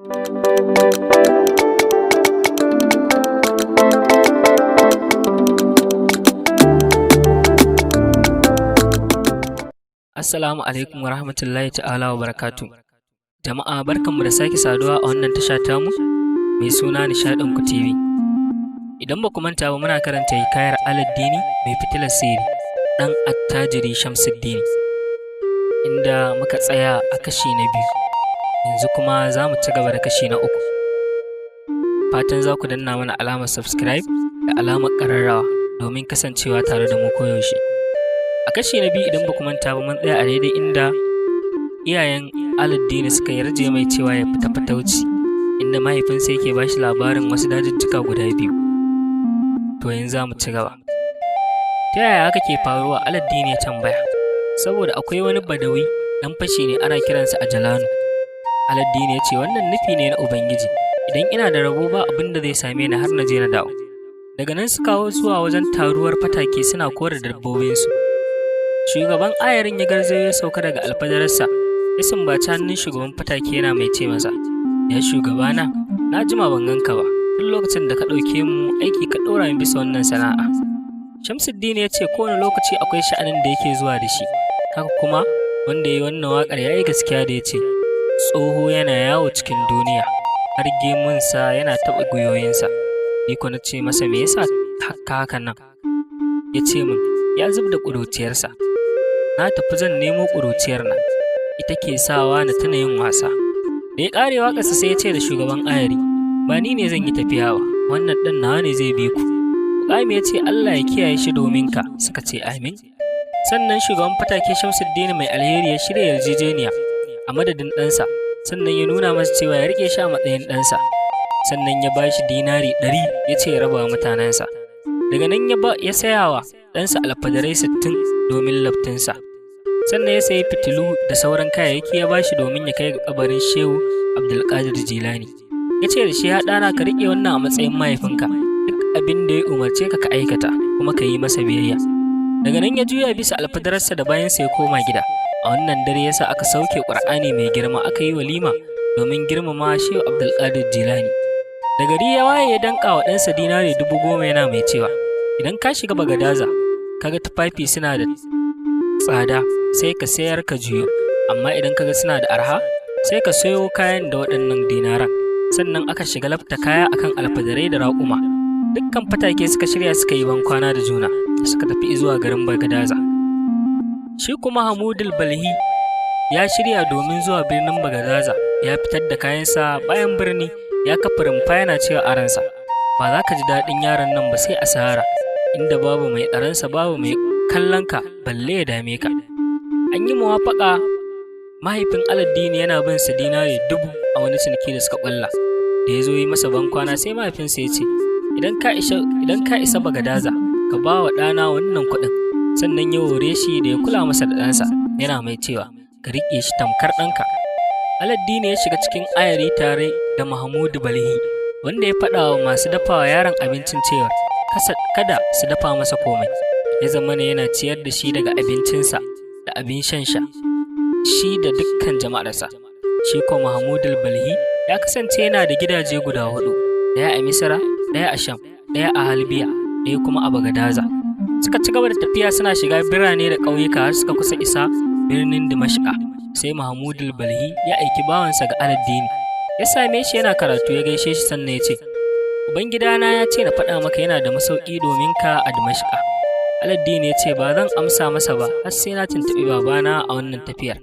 Assalamu alaikum wa rahmatullahi ta'ala wa barakatu. Jama'a, barkanmu da sake saduwa a wannan tasha tamu mai suna Nishaɗin Ku TV. Idan ba ku manta ba, muna karanta hikayar Aladdini mai fitilar sihiri, ɗan attajiri Shamsuddini, inda muka tsaya a kashi na biyu. Yanzu kuma za mu ci gaba da kashi na uku. Fatan za ku danna mana alamar subscribe da alamar ƙararrawa domin kasancewa tare da mu koyaushe. A kashi na biyu, idan ba ku manta ba, mun tsaya a daidai inda iyayen Aladdini suka yarje mai cewa ya fita fatauci, inda mahaifinsa yake ba shi labarin wasu dajujjuka guda biyu. To, yanzu za mu ci gaba. "Ta yaya haka ke faruwa?" Aladdini ya tambaya. "Saboda akwai wani badawi ɗan fashi ne, ana kiransa Ajalanu." Aladdini ya ce, "Wannan nufi ne na Ubangiji. Idan ina da rabo, ba abin da zai same ni har na je na dawo." Daga nan suka hau zuwa wajen taruwar fatake suna kore dabbobinsu. Shugaban ayarin ya garzayo ya sauka daga alfadararsa, ya sumbaci hannun shugaban fatake yana mai ce masa, "Ya shugabana, na jima ban ganka ba, tun lokacin da ka ɗauke mu aiki ka ɗora mu bisa wannan sana'a." Shamsuddin ya ce, "Kowane lokaci akwai sha'anin da yake zuwa da shi, haka kuma wanda ya yi wannan waƙar ya yi gaskiya da ya ce, 'Tsoho yana yawo cikin duniya, har gemunsa yana taɓa gwiwoyinsa.' Ni ko na ce masa, 'Me yasa haka hakan nan?' Ya ce min, 'Ya zub da ƙuruciyarsa.' Na tafi zan nemo ƙuruciyar nan, ita ke sawa na tuna yin wasa." Da ya ƙare waƙarsa, sai ya ce da shugaban ayari, "Ba ni ne zan yi tafiya ba, wannan ɗan nawa ne zai bi ku." Uƙami ya ce, "Allah ya kiyaye shi domin ka." Suka ce, "Amin." Sannan shugaban fatake Shamsuddin mai alheri ya shirya yarjejeniya a madadin ɗansa, sannan ya nuna masa cewa ya riƙe shi a matsayin ɗansa. Sannan ya ba shi dinari 100, ya ce ya raba wa mutanensa. Daga nan ya saya wa ɗansa alfadarai 60 domin laftinsa. Sannan ya sayi fitilu da sauran kayayyaki ya ba shi domin ya kai ga kabarin Shehu Abdulkadir Jilani. Ya ce da shi, "Ya ɗana, ka riƙe wannan a matsayin mahaifinka, duk abin da ya umarce ka ka aikata, kuma ka yi masa biyayya." Daga nan ya juya bisa alfadararsa da bayansa ya koma gida. A wannan dare ya sa aka sauke Ƙur'ani mai girma, aka yi walima domin girmama Shehu Abdulkadir Jilani. Da gari ya waye, ya danƙa wa ɗansa dinari 10,000 yana mai cewa, "Idan ka shiga Bagadaza, kaga tufafi suna da tsada, sai ka sayar ka juyo, amma idan kaga suna da arha, sai ka sayo kayan da waɗannan dinaran." Sannan aka shiga lafta kaya akan alfadarai da raƙuma. Dukkan fatake suka shirya, suka yi bankwana da juna, suka tafi zuwa garin Bagadaza. Shi kuma Hamudul Balhi ya shirya domin zuwa birnin Bagadaza, ya fitar da kayansa bayan birni, ya kafa rumfa yana cewa a ransa, "Ba za ka ji daɗin yaron nan ba sai a sahara, inda babu mai tsaronsa, babu mai kallon ka balle ya dame ka." An yi muwafaƙa, mahaifin Aladdini yana bin sa dinari 1,000 a wani ciniki da suka ƙulla. Da ya zo yi masa bankwana, sai mahaifinsa ya ce, Idan ka isa Bagadaza, ka ba wa ɗana wannan kuɗin." Sannan ya hore shi da ya kula masa da ɗansa, yana mai cewa, "Ka riƙe shi tamkar ɗanka." Aladdini ya shiga cikin ayari tare da Mahmudu Balhi, wanda ya faɗa wa masu dafawa yaron abincin cewa kada su dafa masa komai. Ya zama yana ciyar da shi daga abincinsa da abin shansa, shi da dukkan jama'arsa. Shi ko Mahmudul Balhi ya kasance yana da gidaje guda huɗu, ɗaya a Misra, ɗaya a Sham, ɗaya a Halbiya, ɗaya kuma a Bagadaza. Suka ci gaba da tafiya suna shiga birane da ƙauyuka har suka kusa isa birnin Dimashqa. Sai Mahmudul Balhi ya aiki bawansa ga Aladdini. Ya same shi yana karatu, ya gaishe shi, sannan ya ce, "Ubangidana ya ce na faɗa maka yana da masauki domin ka a Dimashqa." Aladdini ya ce, "Ba zan amsa masa ba har sai na tuntuɓi babana a wannan tafiyar,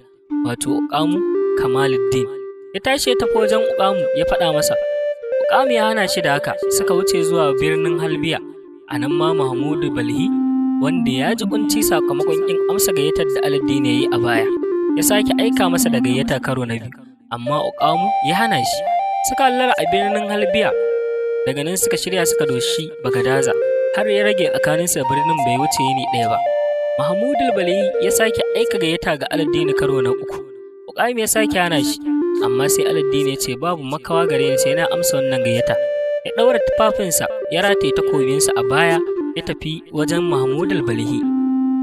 wato Uƙamu Kamaluddin." Ya tashi ya tafi wajen Uƙamu ya faɗa masa. Uƙamu ya hana shi da haka, suka wuce zuwa birnin Halbiya. A nan ma Mahmudu Balhi, wanda ya ji kunci sakamakon ƙin amsa gayyatar da Aladdini ya yi a baya, ya sake aika masa da gayyata karo na biyu, amma Uƙamu ya hana shi. Suka hallara a birnin Halbiya, daga nan suka shirya suka doshi Bagadaza, har ya rage tsakaninsu da birnin bai wuce yini ɗaya ba. Mahmudul Balhi ya sake aika gayyata ga Aladdini karo na uku. Uƙamu ya sake hana shi, amma sai Aladdini ya ce, "Babu makawa gare ni sai na amsa wannan gayyata." Ya ɗaura tufafinsa, ya rataye takobinsa a baya, ya tafi wajen Mahmudul Balhi.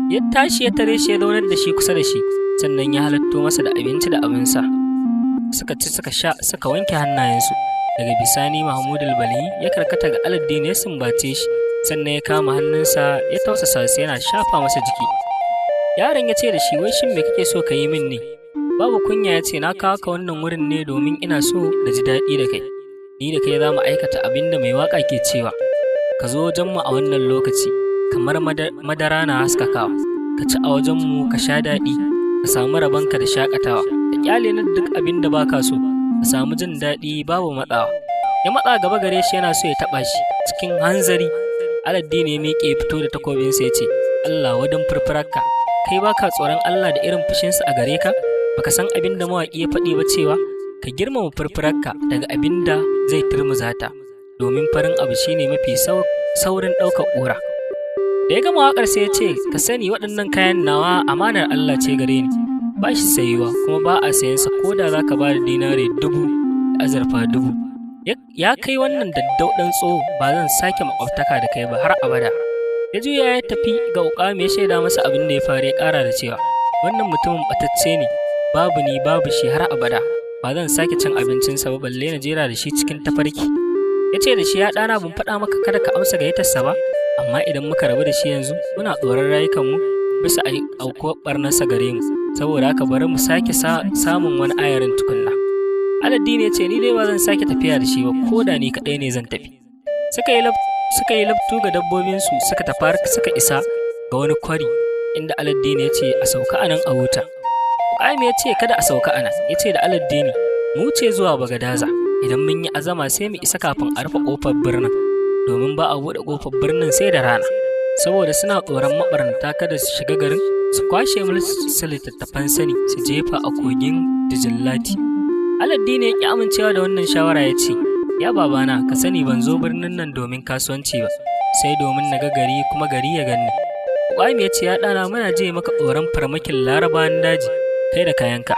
Ya tashi ya tare shi, ya zaunar da shi kusa da shi, sannan ya halatto masa da abinci da abin sha. Suka ci, suka sha, suka wanke hannayensu. Daga bisani Mahmud al-Balhi ya karkata ga Aladdin, ya sumbace shi, sannan ya kama hannunsa ya tausasa su yana shafa masa jiki. Yaron ya ce da shi, "Wai shin me kake so ka yi min ne?" Babu kunya ya ce, "Na kawo ka wannan wurin ne domin ina so na ji daɗi da kai. Ni da kai za mu aikata abin da mai waƙa ke cewa, 'Ka zo wajenmu a wannan lokaci kamar madara na haskakawa, ka ci a wajenmu, ka sha daɗi, ka samu rabonka da shakatawa, ka kyale ni duk abin da baka so, ka samu jin daɗi babu matsawa.'" Ya matsa gaba gare shi yana so ya taɓa shi. Cikin hanzari Aladdin ya miƙe, fito da takobinsa, ya ce, "Allah wadan furfurarka! Kai baka tsoron Allah da irin fushinsa a gare ka? Baka san abin da mawaƙi ya faɗi ba cewa, 'Ka girmama furfurarka daga abin da zai turmuza ta, domin farin abu shine mafi saurin ɗaukar ƙura.'" Da ya gama waƙar sai ya ce, "Ka sani, waɗannan kayan nawa amanar Allah ce gare ni. Ba shi sayuwa kuma ba a sayansa ko da za ka ba da dinare 1000 da azurfa 1000. Ya kai wannan daddauɗan tsoho, ba zan sake makwabtaka da kai ba har abada." Ya juya ya tafi ga Uƙami, ya shaida masa abin da ya faru, ya ƙara da cewa, "Wannan mutumin ɓatacce ne, babu ni babu shi har abada. Ba zan sake cin abincinsa ba, balle na jera da shi cikin tafarki." Ya ce da shi, "Ya ɗana, ban faɗa maka kada ka amsa gayyatarsa ba? Amma idan muka rabu da shi yanzu, muna tsoron rayukanmu bisa aukuwar ɓarnarsa gare mu. Saboda haka bari mu sake samun wani ayarin tukunna." Aladdin ya ce, "Ni dai ba zan sake tafiya da shi ba, ko da ni kaɗai ne zan tafi." Suka yi laftu ga dabbobinsu, suka tafi har suka isa ga wani kwari inda Aladdin ya ce a sauka a nan a huta. Ƙami ya ce kada a sauka a nan, ya ce da Aladdini, "Mu ce zuwa Bagadaza, idan mun yi azama sai mu isa kafin a rufe ƙofar birnin, domin ba a buɗe ƙofar birnin sai da rana, saboda suna tsoron maɓarnata kada su shiga garin su kwashe musu littattafan sani su jefa a kogin Dijillati." Aladdini ya ƙi amincewa da wannan shawara, ya ce, "Ya babana, ka sani ban zo birnin nan domin kasuwanci ba, sai domin na ga gari kuma gari ya ganni." Ƙwami ya ce, "Ya ɗana, muna je maka tsoron farmakin Larabawan daji, kai da kayanka."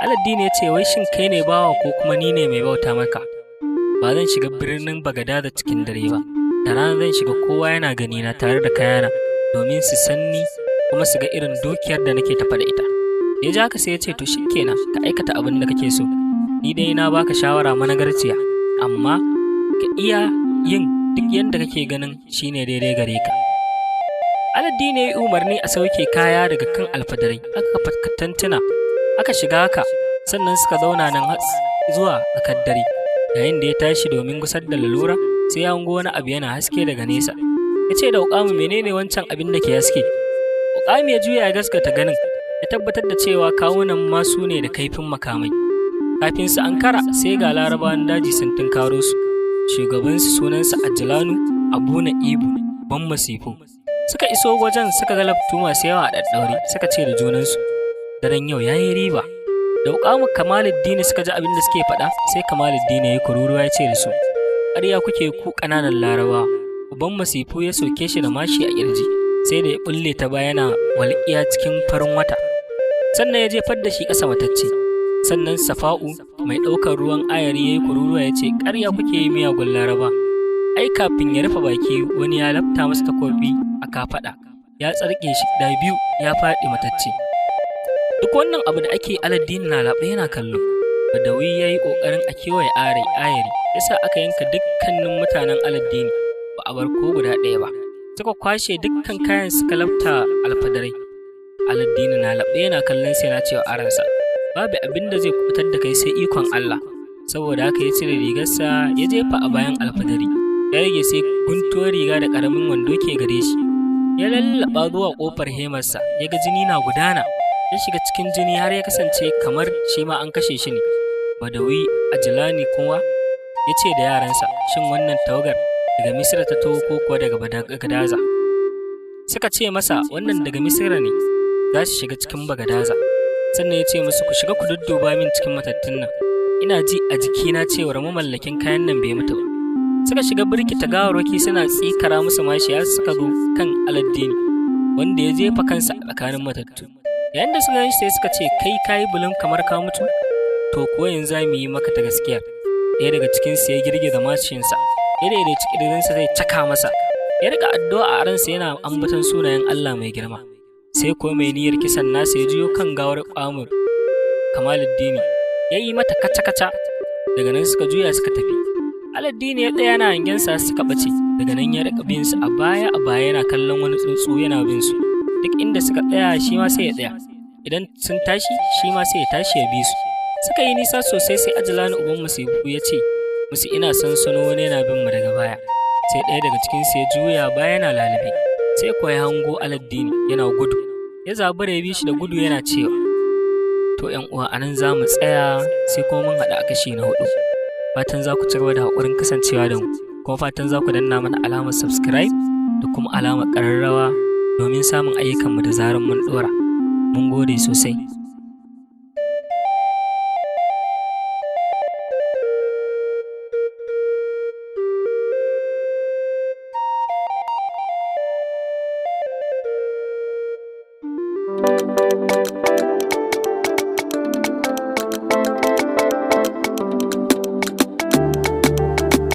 Aladdini ya ce, "Wai shin kai ne bawa ko kuma ni ne mai bauta maka? Ba zan shiga birnin Bagadaza cikin dare ba, da rana zan shiga kowa yana gani na tare da kayana, domin su san ni kuma su ga irin dukiyar da nake tafa da ita." Ya ji haka sai ya ce, "To shikenan, ka aikata abin da kake so. Ni dai na baka shawara managarciya, amma ka iya yin duk yadda kake ganin shine daidai gare ka." Aladdin ya yi umarni a sauke kaya daga kan alfadarai, aka kafa tantuna, aka shiga haka, sannan suka zauna nan har zuwa tsakar dare. Yayin da ya tashi domin gusar da lalura, sai ya hango wani abu yana haske daga nesa. Ya ce da Uƙamu, "Menene wancan abin da ke haske?" Uƙamu ya juya ya gaskata ganin, ya tabbatar da cewa kawunan masu ne da kaifin makamai. Kafin su ankara, sai ga Larabawan daji sun tunkaro su. Shugabansu sunansa Ajlanu Abu Na'ibu Ban Masifu. Suka iso wajen suka ga laftu masu yawa a ɗaɗɗaure, suka ce da junansu, "Daren yau ya yi riba." Da Uƙamu Kamaluddin suka ji abin da suke faɗa, sai Kamaluddin ya yi kururuwa ya ce da su, "Ƙarya kuke, ku ƙananan Larabawa." Uban Masifu ya soke shi da mashi a ƙirji, sai da ya ɓulle ta baya yana walƙiya cikin farin wata. Sannan ya jefar da shi ƙasa matacce. Sannan Safa'u mai ɗaukar ruwan ayari ya yi kururuwa ya ce, "Ƙarya kuke yi, miyagun Laraba." Ai kafin ya rufe baki, wani ya lafta masa takobi a kafaɗa, ya tsarge shi da biyu, ya faɗi matacce. Duk wannan abu da ake, Aladdin na laɓe yana kallo. Badawi ya yi ƙoƙarin a kewaye ayari, ya sa aka yanka dukkanin mutanen Aladdini, ba a bar ko guda ɗaya ba. Suka kwashe dukkan kayan, suka lafta alfadarai. Aladdini na laɓe yana kallon sa yana cewa a ransa, "Babu abin da zai kubutar da kai sai ikon Allah." Saboda haka ya cire rigarsa ya jefa a bayan alfadari. Ya rage sai guntuwar riga da ƙaramin wando ke gare shi. Ya lallaɓa zuwa ƙofar hemarsa, ya ga jini na gudana. Ya shiga cikin jini har ya kasance kamar shi ma an kashe shi ne. Badawi Ajilani kuma ya ce da yaransa, "Shin wannan tawagar daga Misira ta taho ko kuwa daga Bagadaza?" Suka ce masa, "Wannan daga Misira ne, za su shiga cikin Bagadaza." Sannan ya ce musu, "Ku shiga ku dudduba min cikin matattun nan. Ina ji a jikina cewar mamallakin kayan nan bai mutu ba." Suka shiga birkita gawarwaki suna tsikara musu mashi har suka zo kan Aladdini, wanda ya jefa kansa a tsakanin matattu. Yayin da suka gan shi sai suka ce, "Kai kayi bulun kamar ka mutu, to kuwa yanzu za mu yi maka ta gaskiya." Ɗaya daga cikinsu ya girgiza mashinsa, ya daidaici ƙirjinsa zai caka masa. Ya riƙa addu'a a ransa yana ambaton sunayen Allah mai girma. Sai kuwa mai niyyar kisan nasa ya juyo kan gawar Ƙwamur Kamaluddini, Ya yi mata kaca-kaca. Daga nan suka juya suka tafi. Aladdini ya tsaya yana hangen sa suka ɓace. Daga nan ya riƙa bin su a baya a baya, yana kallon wani tsuntsu yana bin su. Duk inda suka tsaya, shi ma sai ya tsaya. Idan sun tashi, shi ma sai ya tashi ya bi su. Suka yi nisa sosai, sai Ajalani uban masifu ya ce musu, "Ina sansano wani yana bin mu daga baya." Sai ɗaya daga cikin su ya juya baya yana lalube. Sai kuwa ya hango Aladdini yana gudu. Ya zabura ya bi shi da gudu yana cewa. To ƴan uwa, anan za mu tsaya, sai kuma mun haɗu a kashi na huɗu. Fatan za ku ci gaba da haƙurin kasancewa da mu, kuma fatan za ku danna mana alamar subscribe da kuma alamar ƙararrawa domin samun ayyukanmu da zarar mun ɗora. Mun gode sosai.